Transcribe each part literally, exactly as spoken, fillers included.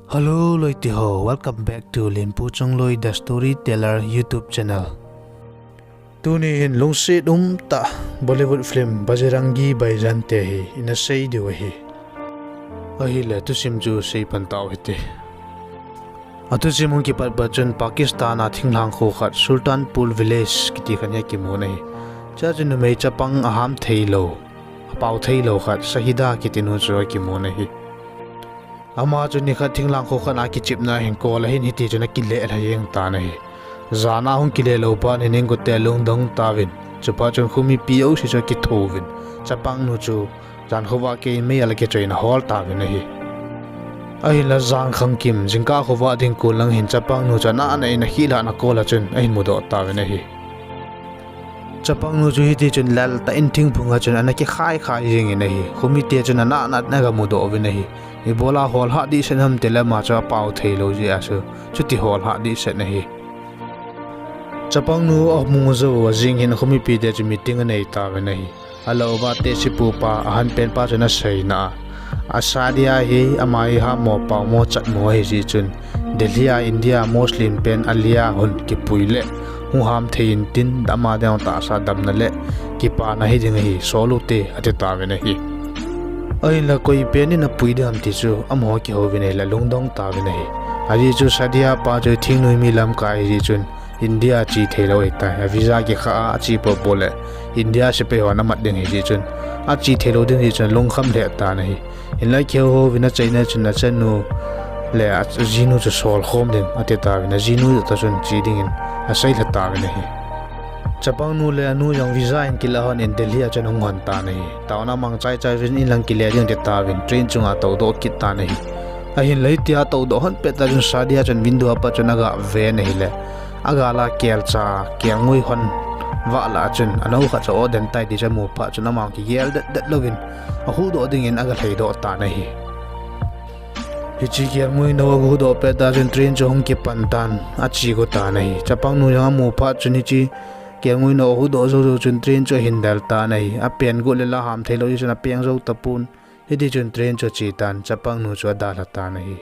Hello loite ho, welcome back to Linpu Chongloi The Storyteller YouTube channel. Tuni hin lungset umtah Bollywood film Bajrangi Bhaijaan te hi ina sei diu ahi. Ahile thusim chu sei pan tau hite. Athusim hung kipat pat chun Pakistan a thinglhang kho khat Sultanpur Village kiti khat hi akimun ahi. Chua chun numei chapang aham theilou, apao theilou khat Shahida kiti nu chu akimun ahi. Ama chu nikhat thinglhang kho khat a kichepna hin kol ahin hiti chun akile lha jeng tan ahi. Jan a hung kile lou phat hin inkote lungdong tauvin, chuphat chun khomipi jouse chu akithouvin, chapang nu chu jan khovah kei mei a la kichoina hol tauvin ahi. Ahinla jan khangkim jingkah khovah ding kon lang hin chapang nu chu ana ana in akilhahna kol a chun ahin mudoh tauvin ahi. Chapang nu chu hiti chun lel tah in thingphung a chun ana kikhai khai jengin ahi. Khomite chun ana ana in aga mudoh uvin ahi. Ibola holhah dehset ham tile ama chu apao theilou jeh a chu chuti holhah dehset ahi. Chapang nu amu jou a jing hin khomipite chu meeting anei tauvin ahi. Alou uva tehsepu pa, ahanpen pa chun aseina a, a Shahida hi ama hi hammo paomo chatmo ahijeh chun, Delhi a India Muslim pen Alia hon kipui le hung ham thei intin, ama dinga tahsa damna le kipana hiding ahi, sol ute, ati tauvin ahi. Ahinla koi pen in apui ding ham ti chu amaho kihouvin ahile lungdong tauvin ahi. Ajeh chu Shahida pa chu thingnoi mi lamkai ahijeh chun India a che theilou ahitai. A visa kikhah a ache popo le India sepai hon amat ding ahijeh chun, ache theilou ding ahijeh chun lungkham lheh tan ahi. Hinla kihou houvin achaina chun achanu le ajinu chu solkhom ding ati tauvin, ajinu toh chun che dingin aseilha tauvin ahi. Chapang nu le anu jong visa hin kilah hon in Delhi a chun ahung hon tan ahi. Taona mangchai chai uvin in lang kile ding ati tauvin train chunga toudoh kit tan ahi. Ahinla hitia toudoh hon pet a chun Shahida chun window a pat chun aga ven ahile, agal a kelcha, kelngoi hon vah lah a chun anou khat chu aden tai ti chu amu phat chun ama kigel det det louvin ahuhdoh dingin aga lhaidoh tan ahi. Hiche kelngoi nou ahuhdoh pet a chun train chu ahung kipan tan, ache go tan ahi. Chapang nu jong amu phat chun hiche kelngoi nou ahuhdoh jou jou chun train chu ahin del tan ahi. Apen got le la ham theilou jeh chun apeng jou tapon. Hiti chun train chu ache tan, chapang nu chu adalha tan ahi.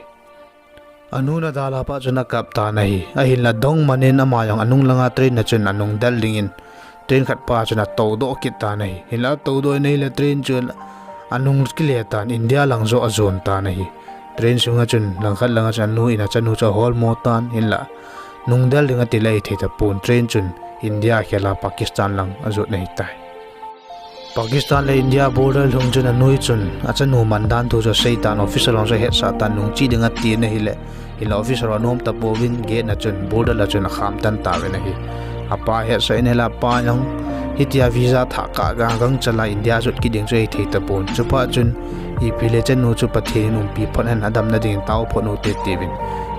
Anun adalha phat chun akap tan ahi. Ahinla dongman in ama jong anung langa train a chun anung del dingin train khat pa chun atoudoh kit tan ahi. Hinla atoudoh in ahile train chun anung kile tan, India lang joh ajon tan ahi. Train sunga chun langkhat langa chun anu in achanu chu aholmo tan, hinla nung del ding atile ahithei tapon, train chun India khel a Pakistan lang ajot ahitai. Pakistan le India border lhung chun anu hi chun achanu mandan thu chu aseitan, officer hon chu ahetsah tan, nung che ding atin ahile, hinla officer ho anom tapouvin gate na chun border a chun akham tan tauvin ahi. Apa ahetsah in ahile apa jong hitia visa thah kah a gangchal a India jot kit ding chu ahithei tapon. Chuphat chun ipi le chanu chu Pathen in umpi phot hen, adamna dingin tao phot ute tiuvin,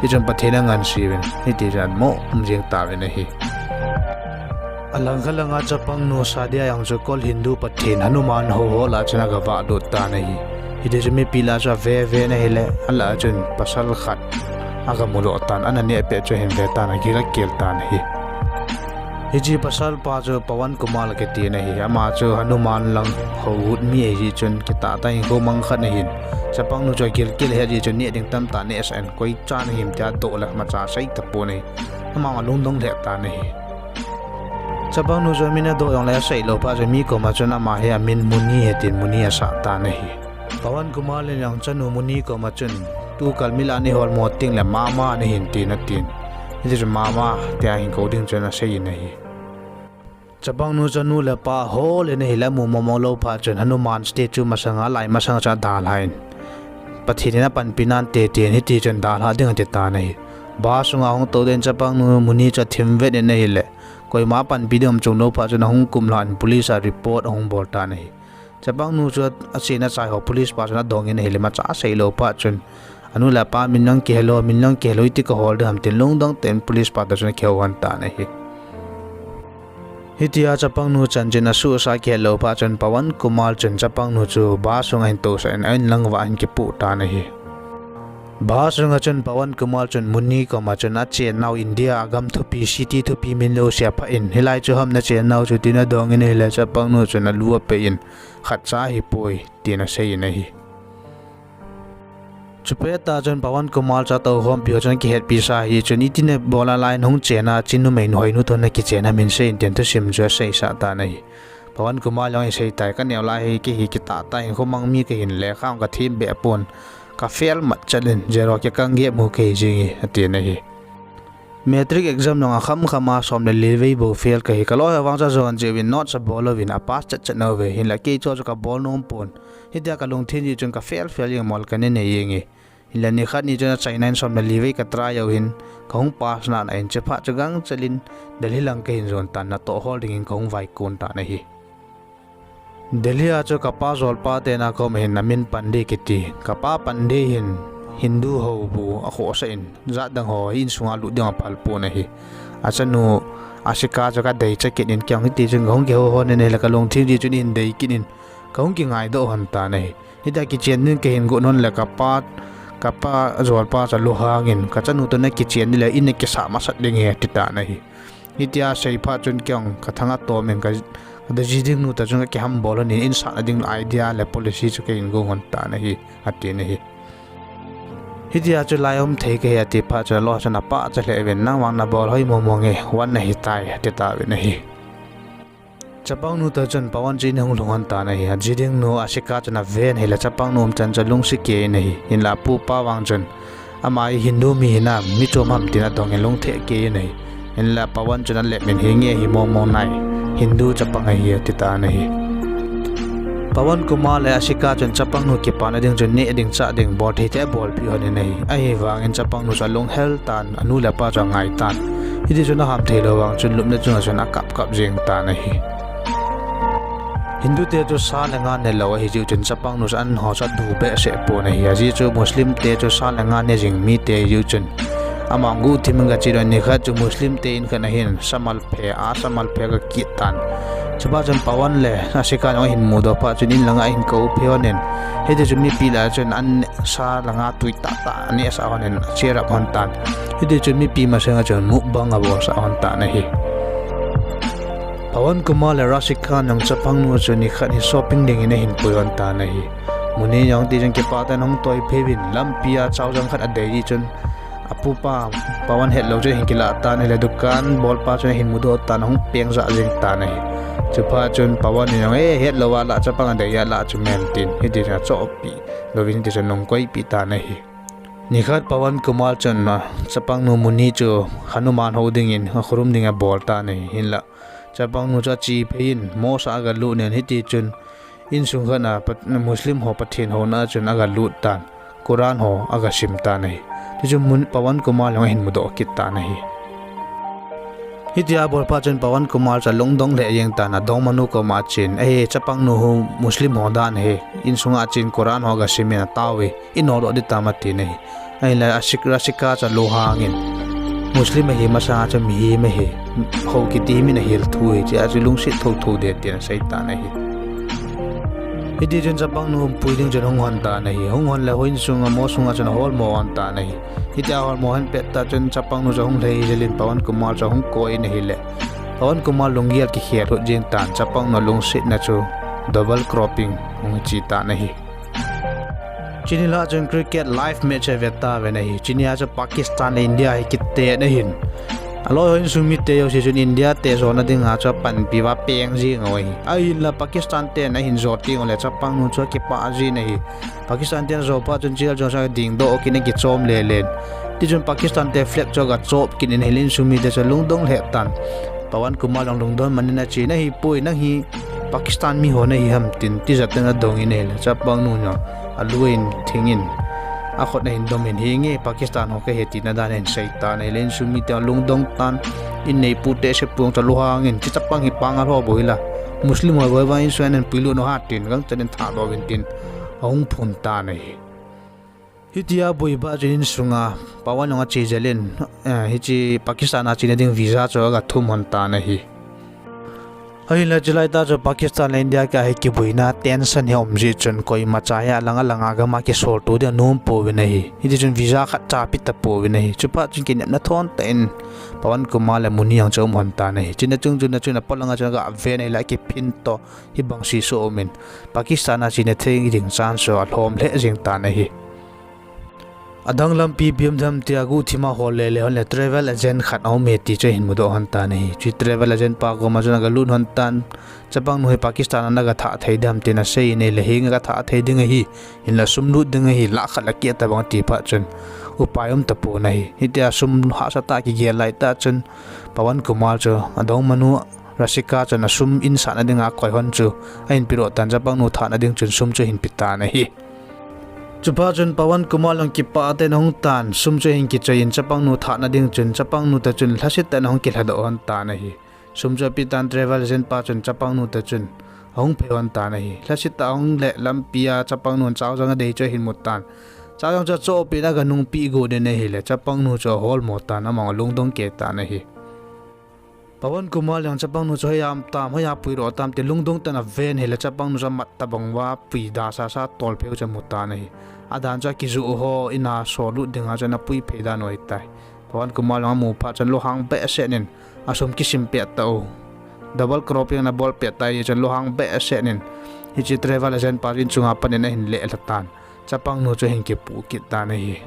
hichun Pathen angansei uvin, hiti chun amoh um jeng tauvin ahi. Alangkhat langa chapang nu Shahida jong chu kol Hindu Pathen Hanuman houho lah a chun aga vahlut tan ahi. Hiti chun mipi lah a chu ave ve in ahile, alah a chun pasal khat aga mudoh tan, ana neh pet chu ahin ve tan, agil akel tan ahi. Hiche pasal pa chu Pawan Kumar kiti in ahi. Ama chu Hanuman lang hougut mi ahijeh chun kitah tah in hinkho mang khat ahin, chapang nu chu agilkel ahi jeh chun neh ding tamtah nehsah in, koi chan ahim tia adoh le imacha sei tapon ahi. Ama alungdong lheh tan ahi. Chapang nu chu amin adoh jongle aseilou phat chun mi koma chun ama hi amin Muni ahi tin Muni asah tan ahi. Pawan Kumar in jong chanu Muni koma chun, tukal mi lah a neiholmo tengle mama nahin tin atin. Hiti chun mama tia hin kou ding chun asei in ahi. Chapang nu chanu le pa hol in ahile amu momo lou phat chun Hanuman statue masanga, alai masanga chu adalhan, Pathen in apanpi nante tin, hiti chun dalha ding ati tan ahi. Bus sunga ahung tou den chapang nu Muni chu athim vet in ahile, koima panpi ding um chunglou phat chun ahung kumlhan police a report ahung bol tan ahi. Chapang nu chu achena chaiho police pa chun adongin ahile, imacha aseilou phat chun anu le apa min jong kihelou, min jong kihelou, iti kahol ding ham tin lungdong tah in police pa toh chun akihou hon tan ahi. Hitia chapang nu chanchin asuhsa kihelou phat chun Pawan Kumar chun chapang nu chu bus sunga ahin tousah in a-in lang uva ahin kipoh tan ahi. Bus sunga chun Pawan Kumar chun Muni koma chun achennau India a gam thupi, city thupi min jouse aphah in, hilai chu ham nachennau chu tin adongin ahile, chapang nu chun alu apeh in, khatcha ahipoi tin asei in ahi. Chupet tah chun Pawan Kumar chu atou khompi ho chun akihetpi sa ahi chun, "Iti nabol a lai in hung chen a, chu numei nu hoinu toh nakichen ham, hin seiyin," tin thusim chu aseisah tan ahi. Pawan Kumar jong asei tai, "Kaneo lai hi, kei hi kitah tah in, khomang mi kahin, lekha jong kathem be pon, ka fail mat chet in, zero kikang gep mu kahi jing e," atin ahi. Matric exam jong akham kham a som le li vei bou fail kahi, kaloi ho vang chu ajon jeh uvin notes abol uvin apass chet chet nauve, hinla kei chu chu kabol nom pon. Hitia kalungthim jeh chun ka fail fail jeng mol kana nei jenge. Hinla nikhat ni chun achaina in som le li vei ka try u hin, kahung pass nana in, chuphat chu gangchel in Delhi lang kahin jon tan, natoh hol dingin kahung vaikon tan ahi. Delhi a chu kapa jolpa tena koma hin Amin Pandey kiti, kapa Pandey hin Hindu hou bu akhohsah in, jat dang ho hi insunga lut ding aphal pon ahi. Achanu Ashika chu kadei cha kit in, kei jong hiti chun kahung kihou hon in ahile kalungthim jeh chun eihin dei kit in, kahung kingaidoh hon tan ahi. Hitia kichen ding kahin got hon le kapa, kapa jolpa chu alunghang in, "Kachanu toh nakichen ding le in nakisah masat ding ahi," ati tan ahi. Hitia asei phat chun kei jong kathang atom in ka, ka ji ding nu toh chun kakiham bol hon in, in sahna ding idea le policy chu kahin gong hon tan ahi, atin ahi. Hitia chu lai um thei kahi ati phat chun aloi chun apachat lheh uvin, "Nang vang nabol hoi mong mong e, von nahi tai," ati tauvin ahi. Chapangnu toh chun Pawan chu in ahung lhung hon tan ahi. Aji ding nu Ashika chun aven ahile chapangnu umchan chu alungset kei in ahi. Hinla apupa vang chun, "Ama hi Hindu mi hinam, mi chom ham?" tin adong in alungtheh kei in ahi. Hinla Pawan chun alep in, "Hinge, hi mong mong nai, Hindu chapang ahi," ati tan ahi. Pawan Kumar le Ashika chun chapangnu kipana ding chun neh ding chah ding bol thei thei abolpeh hon in ahi. Ahivangin chapangnu chu alunghel tan, anu le apa chu angai tan. Hiti chun aham theilou vang chun lupna chunga chun akap kap jeng tan ahi. Hindu te chu sa le nga nelou ahi jeh chun chapangnu chu an ho chu adu behseh pon ahi. Ajeh chu Muslim te chu sa le nga ne jing mite ahi jeh chun, ama guhthim in gache doh in, nikhat chu Muslim te in khat ahin samal phe a, samal phe aga kit tan. Chuphat chun Pawan le Ashika jong ahin mudoh phat chun in langa ahin kou phe hon in, hiti chun mipi lah a chun an sa le nga tui tah tah anehsah hon in acherap hon tan. Hiti chun mipi masanga chun mukbang abolsah hon tan ahi. Pawan Kumar le Ashika jong chapangnu chu nikhat hi shopping dingin ahin pui hon tan ahi. Muni jong hiti chun kipah tah in ahung toi phei uvin, lampia chaojang khat adei jeh chun apupa Pawan hetlou chun ahin kilah tan ahile dukan bolpa chun ahin mudoh tan, ahung peng jah jeng tan ahi. Chuphat chun Pawan in jong, "Eh, hetlou a lah, chapang adei a lah chu mem," tin hiti chun achohpeh louvin hiti chun anung koipeh tan ahi. Nikhat Pawan Kumar chun, a, chapangnu Muni chu Hanuman hou dingin akhorum ding abol tan ahi. Hinla chapangnu chu ache phei in mosque a aga lut in, hiti chun insung khat a Pat-, Muslim ho Pathen houna a chun aga lut tan, Quran ho aga sim tan ahi. Tichun Mun-, Pawan Kumar jong ahin mudoh kit tan ahi. Hitia abol phat chun Pawan Kumar chu alungdong lheh jeng tan, adongmanu koma achen, "Ahi, chapangnu hu Muslim ho dan ahi, insunga achen Quran ho aga sim in atao e, inodoh ding tam," atin ahi. Ahinla Ashik-, Ashika chu alunghang in, "Muslim ahi masanga chu mihem ahi, hou kiti hi min ahil thu ahi," tia chu lungset thotho deh tin asei tan ahi. Hiti chun chapangnu pui ding chun ahung hon tan ahi. Ahung hon le houin sunga mosque sunga chun aholmo hon tan ahi. Hitia aholmo hon pet tah chun chapangnu chu ahung lhai jel in Pawan Kumar chu ahung koi in ahile, Pawan Kumar lunggel kikhel lhut jeng tan, chapangnu lungsetna chu double cropping hung chi tan ahi. Chuni lah chun cricket live match hi ve tauvin ahi. Chuni a chu Pakistan le India hi kitet ahin, aloi houin sung mite jouse chun India te jona dinga chu apanpi uva peng jeng u ahi. Ahinla Pakistan ten ahin jot teng ule chapangnu chu akipah jin ahi. Pakistan ten ajot phat chun chel jong chu adingdoh kit in akichom lelen. Tichun Pakistan te flag chu aga chop kit in ahile insung mite chu alungdong lheh tan. Pawan Kumar jong lungdon man in achen, "Ahipoi, nang hi Pakistan mi ho nahi ham?" tin tijat in adong in ahile chapangnu jong alung in thing in akhut ahin dom in, "Hinge, Pakistan ho kahi," tina dan ahin sei tan ahile insung mite alungdong tan, in neipu te sepu jong chu alunghang in, "Hiche chapang hi pangal ho bou hila, Muslim ho bou hi vang insung a nahin puilut u ham?" tin gangchan in thadoh uvin tin ahung phun tan ahi. Hitia aboi phat chun insunga Pawan jong ache jel in, eh, hiche Pakistan a chena ding visa chu aga thum hon tan ahi. Ahinla chulai tah chu Pakistan le India kiya hi kiboina tension hi aum jeh chun koimacha hi alang alang a gam a kisolto ding anom pouvin ahi. Hitichun visa khatcha ape tapouvin ahi. Chuphat chun kinepna thon tah in Pawan Kumar le Muni jong chu aum hon tan ahi. Chuna chung chuna chun apolanga chun aga ven ahile akiphin toh hibang seesaw umin Pakistan a chena thei ding chance chu alhom lheh jeng tan ahi. Adang lampi bim dam tia guhthima hol le le hon le travel agent khat aum e ti chu ahin mudoh hon tan ahi. Chu travel agent pa koma chun aga lut hon tan, chapangnu hi Pakistan a naga thah thei dam tin asei in ahile, henge, ka thah thei ding ahi, hinla sum lut ding ahi, lakh khat le keh tabang ati phat chun upai um tapon ahi. Hitia sum hahsa tah kigel lai tah chun Pawan Kumar chu adongmanu Rasika chun asum in sahna dinga akoi hon chu ahin pedoh tan, chapangnu thahna ding chun sum chu ahin pe tan ahi. Chuphat chun Pawan Kumar jong kipah tah in ahung tan, sum chu ahin kichoi in chapangnu thahna ding chun chapangnu toh chun lhaset tah in ahung kilhadoh hon tan ahi. Sum chu ape tan, travel agent pa chun chapangnu toh chun ahung phei hon tan ahi. Lhaset tah ahung le lampia chapangnu chajang adei chu ahin mu tan. Chajang chu achohpeh in aga nungpeh got in ahile, chapangnu chu aholmo tan, amang alungdong kei tan ahi. Pawan Kumar jong chapangnu chu hoiya um tam, hoiya puidoh tam ti lungdong tah in aven ahile, chapangnu chu amat tabang uva pui da sasa tolphei u chu amu tan ahi. Adan chu akijoh ho in a solut dinga chun apui phei dan u ahitai. Pawan Kumar jong amu phat chun lunghang behseh in asum kisim pet tah u, double cropping in abol pet tah jeh chun lunghang behseh in hiche travel agent pa in chunga pan in ahin lelha tan, chapangnu chu ahin kipuh kit tan ahi.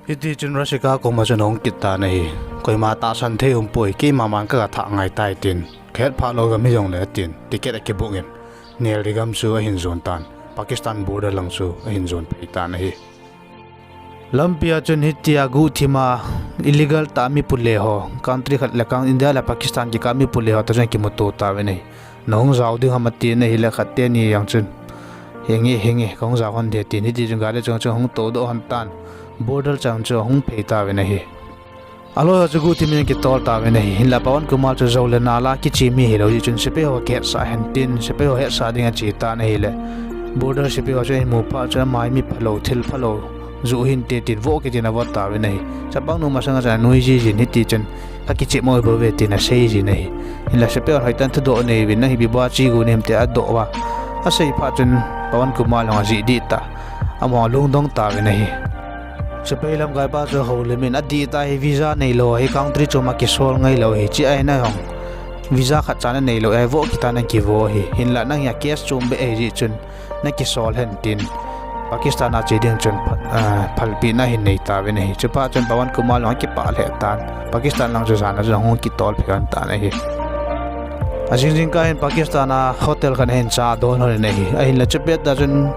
Hiti chun Rasika koma chun ahung kit tan ahi. Koima tahsan thei umpoi, keima man kaga thah ngai tai tin, kahet phah lou gam hijongle tin ticket akibook in Delhi gam chu ahin jon tan, Pakistan border lang chu ahin jon phei tan ahi. Lampia chun hitia guhthima illegal tah mi pule ho, country khat le country, India le Pakistan kikah mi pule ho toh chun kimuto tauvin ahi. Nahung jao ding ham ati in ahile, khat teni jong chun, henge, henge, kahung jao hon de tin, hiti chun gari chunga chun ahung toudoh hon tan, border chang chu ahung phei tauvin ahi. Aloi ho chu guhthim in akitol tauvin ahi. Hinla Pawan Kumar chu jou le nal a kiche mi hilou jeh chun sepai ho kihetsah hen tin, sepai ho hetsah ding ache tan ahile, border sepai ho chu ahin mu phat chun ama hi mi phalou, thil phalou joh hinte tin voh kit in avoh tauvin ahi. Chapangnu masanga chun anui jiji in, hiti chun kakichep mo bouve tin asei jin ahi. Hinla sepai hon hoitah in thudoh nei uvin, nang hi ipi bola che got nahim tia adoh uva asei phat chun Pawan Kumar jong ajih dih tah, amaho lungdong tauvin ahi. Sepai lamkaipa chu houlim in, adih tah hi, visa neilou hi country chom a kisol ngailou hi, chea hi nahung visa khatcha naneilou ahi, voh kit a nakivo hi, hinla nang hi a case chom beh ahi jeh chun nakisol hen tin Pakistan a che ding chun pha-, ah, phalpina ahin nei tauvin ahi. Chuphat chun Pawan Kumar jong akipah lheh tan, Pakistan lang chu jan a chun ahung kitol phei hon tan ahi. Ajing jingkah hin Pakistan a hotel khat ahin cha adon hon in ahi. Ahinla chupet tah chun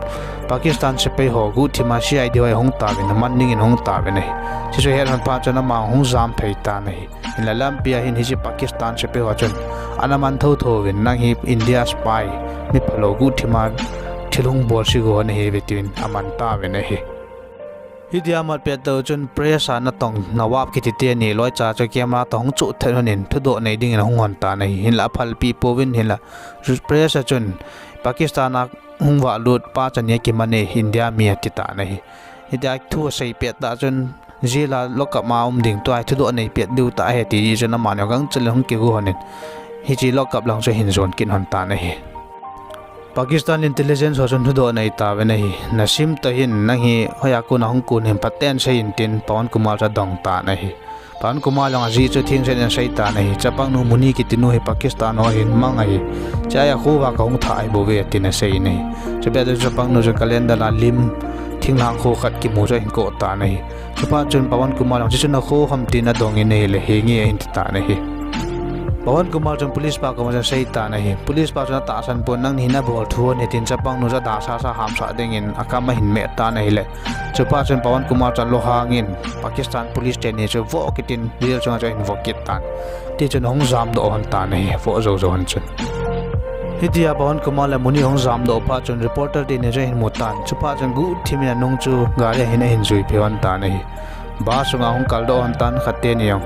Pakistan sepai ho guhthima C I D ho ahung tauvin, aman dingin ahung tauvin ahi. Hichu ahet hon phat chun ama ahung jam phei tan ahi. Hinla lampia hin hiche Pakistan sepai ho chun ana man thotho uvin, nang hi India spy, mi phalou, guhthima thil hung bolse ho nahiuve tin aman tauvin ahi. Hitia amat pet tah u chun press a natong Nawab kiti teni loicha chu camera toh hung choh thet hon in thudoh nei dingin ahung hon tan ahi. Hinla aphalpeh pouvin, hinla press a chun Pakistan a hung vahlut pa chani akiman e, India mi ati tan ahi. Hitia thu asei pet tah chun jail a, lockup a um ding, tua hi thudoh nei pet diu tah ahi ati jeh chun amani gangchel in hung kigu hon in hiche lockup lang chu ahin jon kit hon tan ahi. Pakistan intelligence ho chun thudoh anei tauvin ahi. Nasim tah hin nang hi hoiya kon a hung kon ham, phaten sei in tin Pawan Kumar chu adong tan ahi. Pawan Kumar jong ajeh chu thengset in asei tan ahi. Chapangnu Muni kitinu hi Pakistan ho ahin mang ahi. Chea hi akho uva kahung thah ahi bouve tin asei in ahi. Chupet chun chapangnu chun calendar a lim thinglhang kho khat kimu chu ahin koh tan ahi. Chuphat chun Pawan Kumar jong, chuche chu nakho ham tin adong in ahile, henge ahin ti tan ahi. Pawan Kumar chun police pa koma chun asei tan ahi. Police pa chun atahsan pon, nangni nabol thu ahi tin chapangnu chu adasasa hamsah dingin akam ahin meh tan ahile, chuphat chun Pawan Kumar chu alunghang in Pakistan police teni chu voh kit in jail chunga chu ahin voh kit tan. Tichun ahung jamdoh hon tan ahi, voh jou jou hon chun. Hitia Pawan Kumar le Muni ahung jamdoh phat chun reporter teni chu ahin mu tan. Chuphat chun guhthim in anung chu gari a hin ahin jui phei hon tan ahi. Bus sunga ahung kaldoh hon tan khat teni jong.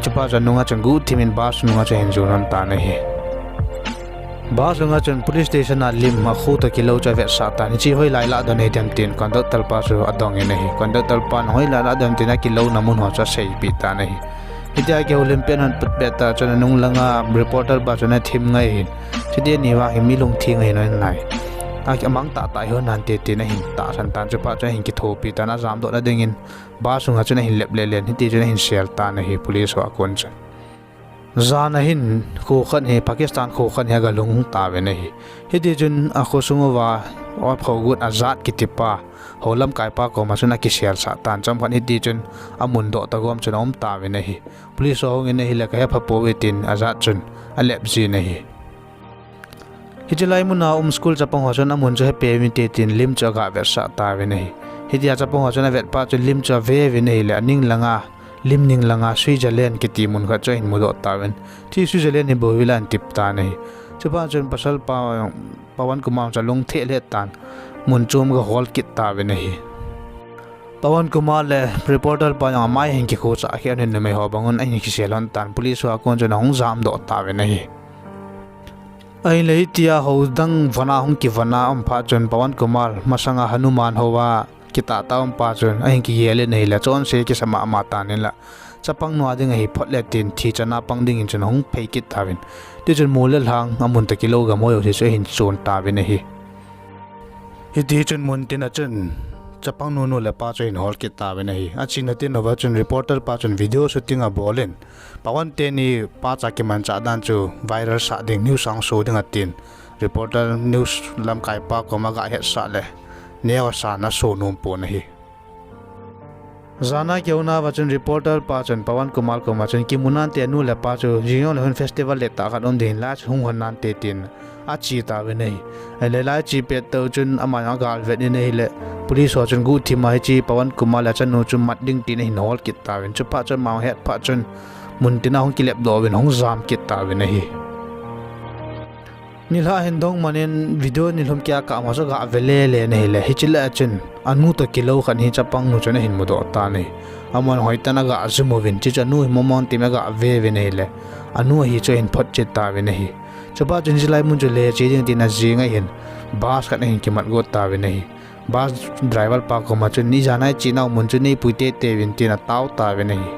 Chuphat chun anunga chun guhthim in bus nunga chu ahin jon hon tan ahi. Bus sunga chun police station a lim, akho toh kilou chu avetsah tan. Hiche hoilai lahdoh nei dem tin conductor pa chu adong in ahi. Conductor pan hoilai lahdoh dem tin akilouna mun ho chu aseipeh tan ahi. Hitia kihoulim pen hon pet pet tah chun anung langa reporter pa chun athim ngai in, chuti ani vang hi mi lungtheng ahi nai. Amang tahtah hi hon nante tin ahin tahsan tan, chuphat chun ahin kithopi tan, ajamdohna dingin bus sunga chun ahin lep lelen, hitichun ahin sel tan ahi police ho a kon chun. Jan a hin kho khat hi, Pakistan kho khat hi agalhung tauvin ahi. Hitichun akho sung uva Oi, Khogut Azad kitipa, hou lamkaipa koma chun akiselsah tan, chomkhat hiti chun amun doh tagom chun aum tauvin ahi. Police ho ahungin ahile, kahepha pouve tin Azad chun alep jin ahi. Hiche lai muna um school chapang ho chun amun chu hepeuvinte tin lim chu agavetsah tauvin ahi. Hitia chapang ho chun avet phat chun lim chu aveuvin ahile, aning langa, lim ning langa Switzerland kiti mun khat chu ahin mudoh tauvin. Hiche Switzerland hi bou hila ahin tip tan ahi. Chuphat chun pasalpa Pawan Kumar chu alung theh lheh tan, mun chom gahol kit tauvin ahi. Pawan Kumar le reporter pa jong amai ahin kikhuchah kheh in, numei ho bangun ahin kisel lhon tan, police ho a kon chun ahung jamdoh tauvin ahi. Ahile hitia hou dang vona hung kivona um phat chun Pawan Kumar masanga Hanuman hoa kitahtah um pa chun ahin kigel in ahile, chonse kisa mama tan inla, chapangnu a dinga hi phot le tin thi chana pang dingin chun ahung phei kit tauvin. Tichun mol le lhang, amun toh kilou gamho jouse chu ahin chon tauvin ahi. Hitichun muntina chun chapangnu nu le pa chu ahin hol kit tauvin ahi. Achena tin uva chun reporter pa chun video shooting abol in, Pawan teni pacha kimanchah dan chu viral sah ding, news a hung so ding atin, reporter news lamkaipa koma agahetsah le, neo asan aso nom pon ahi. Jana kihouna uva chun reporter pa chun Pawan Kumar koma chun, kimu nante, anu le apa chu jing jongle hung festival le tah khat um ding hinla hung hon nante tin ache tauvin ahi. Ahile lai che pet tah chun ama jong agalvet in ahile, police ho chun guhthima hiche Pawan Kumar le achanu chu mat ding tin ahin hol kit tauvin. Chuphat chun ama het phat chun muntina hung kilepdoh uvin hung jam kit tauvin ahi. Nilhah hin dongman in video nilhum kia kah ma chu gave lele in ahile, hiche lah a chun anu toh kilou khat hi chapangnu chun ahin mudoh tan ahi. Aman hoitah in agajum uvin, chuche chu anu hi mong mong tin agave uvin ahile, anu ahi chu ahin photchet tauvin ahi. Chuphat chun hiche lai mun chu leche ding tin ajing ahin, bus khat ahin kimat got tauvin ahi. Bus driver pa koma chun, ijat a ichenau mun chu neipui teitei uvin tin atao tauvin ahi.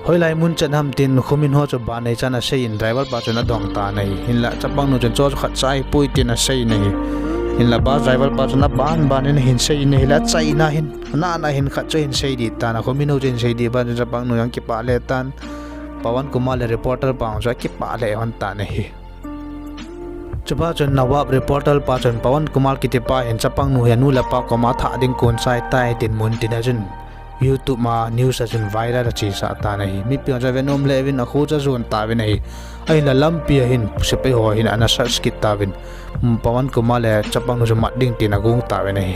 Hoilai mun chan ham tin khumin ho chu ban neichan asei in driver pa chun adong tan ahi. Hinla chapangnu chun, chu chu khatcha ahipoi tin asei in ahi. Hinla bus driver pa chun aban ban in ahin sei in ahile, achaina hin, anana hin khat chu ahin sei dih tan, akhumin ho chu ahin sei dih phat chun chapangnu jong akipah lheh tan, Pawan Kumar le reporter pa jong chu akipah lheh lhon tan ahi. Chuphat chun Nawab reporter pa chun Pawan Kumar kitipa hin chapangnu hi anu le apa koma athah ding kon chai tai tin muntina chun YouTube a news a chun viral achesah tan ahi. Mipi jong chu avenom lheh uvin akhu chu ajon tauvin ahi. Ahinla lampi a hin sepai ho hin ana search kit tauvin, Pawan Kumar le chapangnu chu mat ding tin agong tauvin ahi.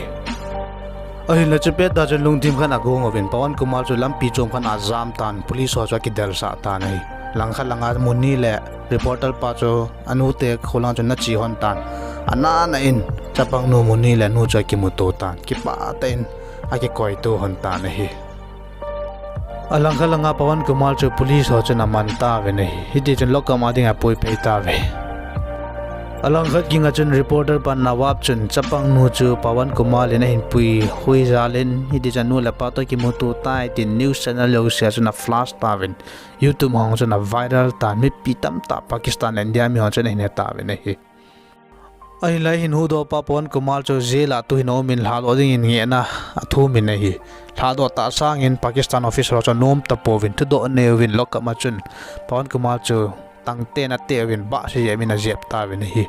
Ahinla chupet tah chun lungthim khat in agong uvin, Pawan Kumar chu lampi chom khat a ajam tan, police ho chu akidelsah tan ahi. Langkhat langa muni le reporter pa chu anute kholang chun ana che lhon tan. Anana in chapangnu muni le anu chu akimuto tan, kipah tah in akikoito lhon tan ahi. Alangkhat langa Pawan Kumar chu police ho chun aman tauvin ahi. Hitichun lockup a dinga apuiphei tauve. Alangkhat ging a chun reporter pa Nawab chun chapangnu chu Pawan Kumar in ahin pui hoi jal in, hitichun anu le apa toh kimuto tai tin news channel jouse a chun aflash tauvin, YouTube a jong chun aviral tan, mipi tamtah Pakistan le India mi ho chun ahin he tauvin ahi. Ahinla hin huhdoh pa Pawan Kumar chu jail a tuhin aumin lhadoh dingin ngehna athum in ahi. Lhadoh tah sangin Pakistan officer ho chu anom tapouvin, thudoh neiyuvin lockup a chun Pawan Kumar chu tangten ateuvin, bahse jep in ajep tauvin ahi.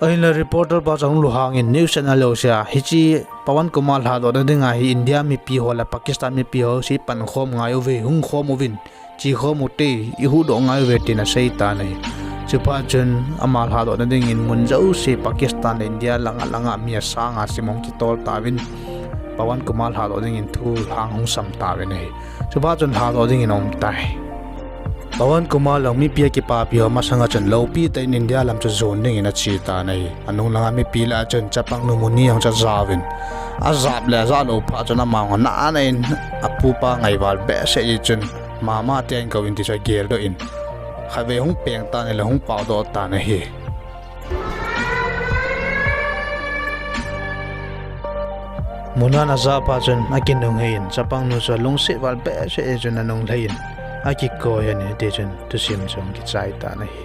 Ahinla reporter pa chu ahung lunghangin news channel jouse a, hiche Pawan Kumar lhadohna dinga hi India mipi ho le Pakistan mipi ho jouse pankhom ngai uve, hungkhom uvin, chekhom ute, ihuhdoh ngai uve tin asei tan ahi. Chuphat chun ama lhadohna dingin mun jouse Pakistan le India langa langa mi asanga sim ahung kitol tauvin, Pawan Kumar lhadoh dingin thulhang hung sam tauvin ahi. Chuphat chun lhadoh dingin aum tai. Pawan Kumar jong mipi akipapi ho masanga chun loupi tah in India lam chu jon dingin ache tan ahi. Anung langa mipi lah a chun chapangnu muni jong chu ajauvin, ajap le ajah lou phat chun ama jong anana in apupa ngaival behseh jeh chun mama tia in kouvin ti chu ageldoh in, khatvei hung peng tan ahile hung paodoh tan ahi. Munan ajah phat chun akinungheiyin, chapangnu chu alungset val behseh jeh chun anunglheiyin, akikoi in hitichun thusim chu ahung kichai tan ahi.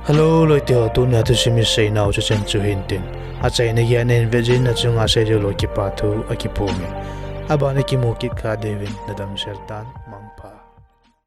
Hello loite ho, tunia thusim iseinau chu chan chu hintin, achaina geiya nahin vet jeh in nachunga seijou lou kipa thu akiphongin. Aban a kimu kit kha diuvin nadamsel tan.